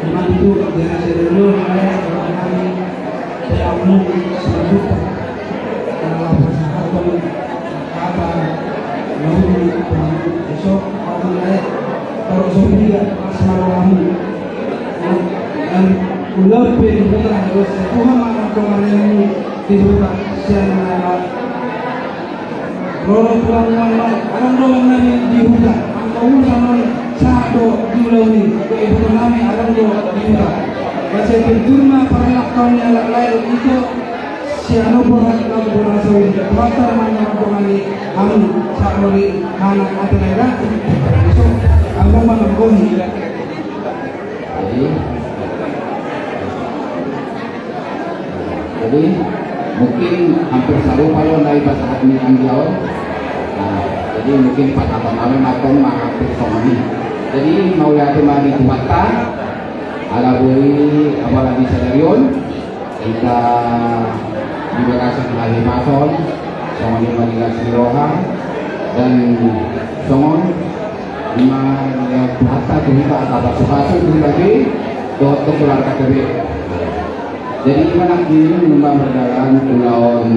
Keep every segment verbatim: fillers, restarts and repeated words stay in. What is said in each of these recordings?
Mandi tu dia sedulur, eh, orang kami, saya umum, selanjutnya. Kalau pasahaton hata, nauli, esok, aku naik, kalau sombia, asmara kamu. Dan ulang pe di huta, terus Tuhan mana kemarin di huta, siang mana. Roro tulang nami, adong do nami di huta, angka urusan nami, sahat do di ulaon i, dohot iboto nami, adong do di huta. Basa pintur ma parlakkaon ni halak lae, ito, sian opo hak kau bola sawi, kuatar ma na mangkongani, hamu, sahat mori, mana, ate lae da, so, abang mana gohi. Jadi, jadi mungkin hampir sarupa lo na dipasahat ni anggia on. Nah, jadi mungkin pasahaton nami ma antong ma hampir songon i. Jadi mauliate ma di Tuhanta, ala boi apalagi sadari on hita di bagasan hahipason, songon i ma di las ni roha, dan songon i ma di Tuhanta tu hita angka pasupasu tu hita be, dohot tu keluarga ta be. Jadi ima nangkin ima mardalan ulaon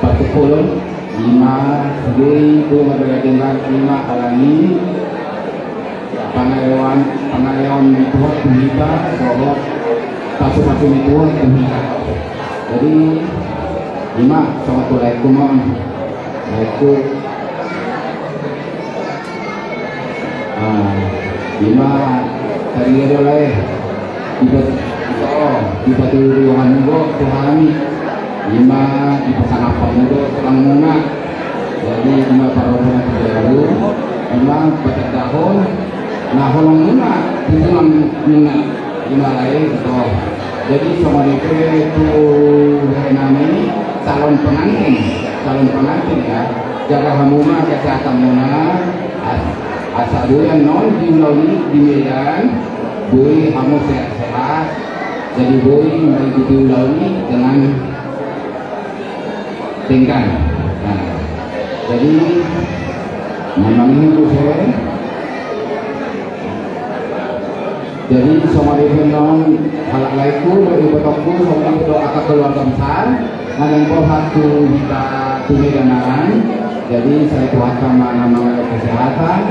partumpolon, ima sude i tu mardalan ima alani pangareoan, pangareoan ni Tuhan tu hita, dohot pasupasu ni Tuhan tu hita. Jadi ima songon tu laengku ma on. Laengku. Ah, ima tadi ada lae. Dipat-, oh, dipatuduhon hamu do tu hami. Ima dipasangap hamu do tulangmuna. Jadi ima parrohana tu jabu. Ima patandahon na holongmuna tu tulangmuna. Ima lae, ito. Jadi songon i pe tu hita nami calon pengantin, calon pengantin ya. Jaga hamu ma kesehatanmuna, as-, asa boi annon di ulaon i di Medan, boi hamu sehat-sehat. Jadi boi mengikuti ulaon i dengan denggan. Nah, jadi memang ini tu saya. Jadi songon i pe annon halak laengku, dohot ibotongku, songon i pe dohot angka keluarga besar na naeng borhat tu hita tu Medan an. Jadi sai Tuhanta ma na mangalehon kesehatan.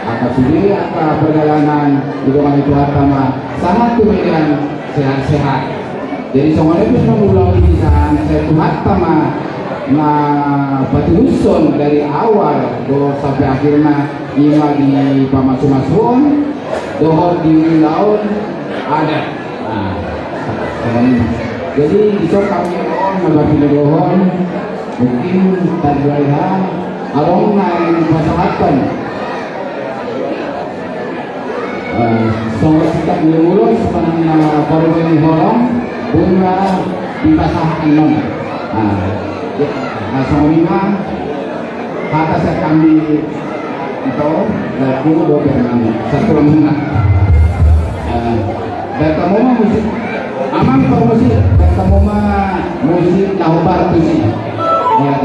Angka sude angka perjalanan didongani Tuhanta ma sahat tu Medan sehat-sehat. Jadi songon i pe songon ulaon i, sai Tuhanta ma na patuduhon dari awal dohot sampe akhirna, ima di pamasumasuon dohot di ulaon adat. Nah, songon i. Jadi dison hami on na marpindohon, mungkin tadi hari ha adong na ingin pasahathon. Eh, songon sitak ni ulos manang na parubah ni holong, boi ma dipasahat annon. Nah, ya, nah, songon i ma hata sian hami, ito, laengku dohot Fernando, satu lambuna. Eh, bertemu ma musik, amang, musik, bertemu ma musik na hombar tusi. Ya,